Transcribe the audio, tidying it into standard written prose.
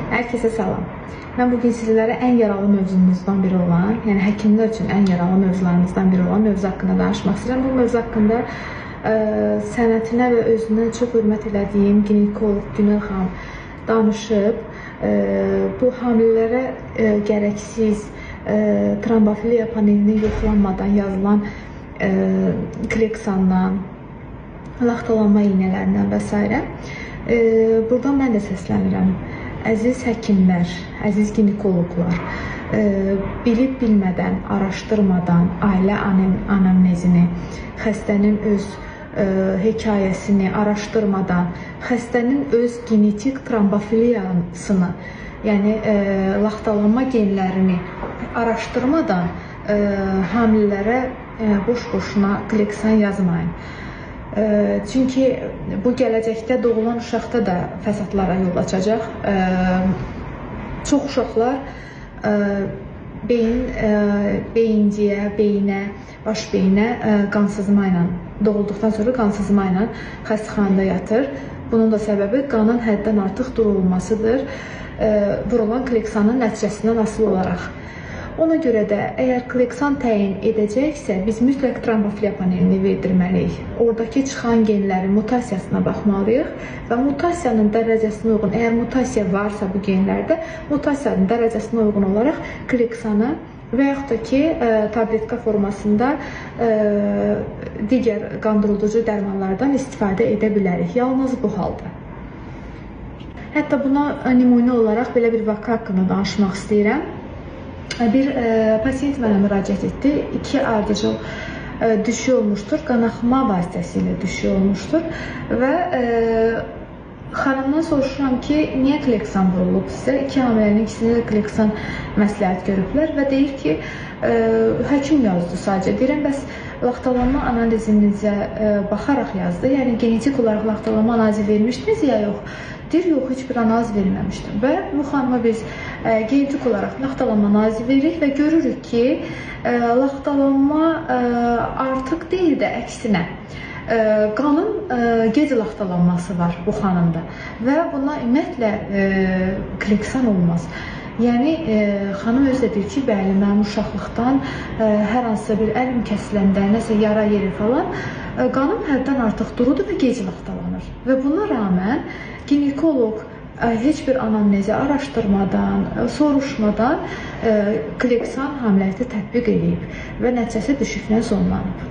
Herkese salam. Mən bugün sizlərə ən yaralı mövzumuzdan biri olan, yəni həkimlər üçün ən yaralı mövzularımızdan biri olan mövzu haqqında danışmaq istəyirəm. Bu mövzu haqqında sənətinə və özünə çox hörmət elədiyim ginekoloq Günel xanım danışıb. Bu hamilələrə gərəksiz trombofiliya panelinin yoxlanmadan yazılan Kleksandan, laxtalanma iynələrindən və s. Buradan mən də səslənirəm. Əziz həkimlər, əziz ginekoloqlar, bilib bilmədən, araşdırmadan ailə anamnezini, xəstənin öz hekayəsini araşdırmadan, xəstənin öz genetik trombofiliyasını, yəni laxtalanma genlərini araşdırmadan hamilələrə boş-boşuna Kleksan yazmayın. Çünki bu gələcəkdə doğulan uşaqda da fəsadlara yol açacaq. Çox uşaqlar beyinciyə, beyinə, baş beyinə qansızma ilə, doğulduqdan sonra qansızma ilə xəstəxanada yatır. Bunun da səbəbi qanın həddən artıq durulmasıdır, vurulan Kleksanın nəticəsindən asılı olaraq. Ona görə də əgər Kleksan təyin edəcəksə, biz mütləq trombofiliya panelini verdirməliyik. Oradakı çıxan genlərin mutasiyasına baxmalıyıq və mutasiyanın dərəcəsinə uyğun, əgər mutasiya varsa bu genlərdə, mutasiyanın dərəcəsinə uyğun olaraq Kleksanı və yaxud da ki, tabletka formasında digər qandırıldıcı dərmanlardan istifadə edə bilərik. Yalnız bu halda. Hətta buna nümunə olaraq belə bir vaka haqqında danışmaq istəyirəm. Bir pasiyent mənə müraciət etdi. 2 ardıcıl düşük olmuşdur, qanaxma vasitəsilə düşük olmuşdur və xanımdan soruşuram ki, niyə Kleksan vurulub sizə? 2 hamilənin ikisini də Kleksan məsləhət görüblər və deyir ki, həkim yazdı sadəcə. Deyirəm, bəs laxtalanma analizinizə baxaraq yazdı, yəni genetik olaraq laxtalanma analizi vermişdiniz ya yox? Deyir, yox, heç bir analiz verməmişdim. Və bu xanıma biz genetik olaraq laxtalanma analizi veririk və görürük ki, laxtalanma artıq deyil də əksinə, qanın gec laxtalanması var bu xanımda və buna ümumiyyətlə Kleksan olmaz. Yəni, xanım özü də deyir ki, bəli, mənim uşaqlıqdan hər hansısa bir əlim kəsiləndə, nəsə yara yeri falan, qanım həddən artıq durudur və gec laxtalanır. Və buna rağmen ginekoloq heç bir anamnezi araşdırmadan, soruşmadan Kleksan hamiləlikdə tətbiq edib və nəticəsi düşüklə sonlanıb.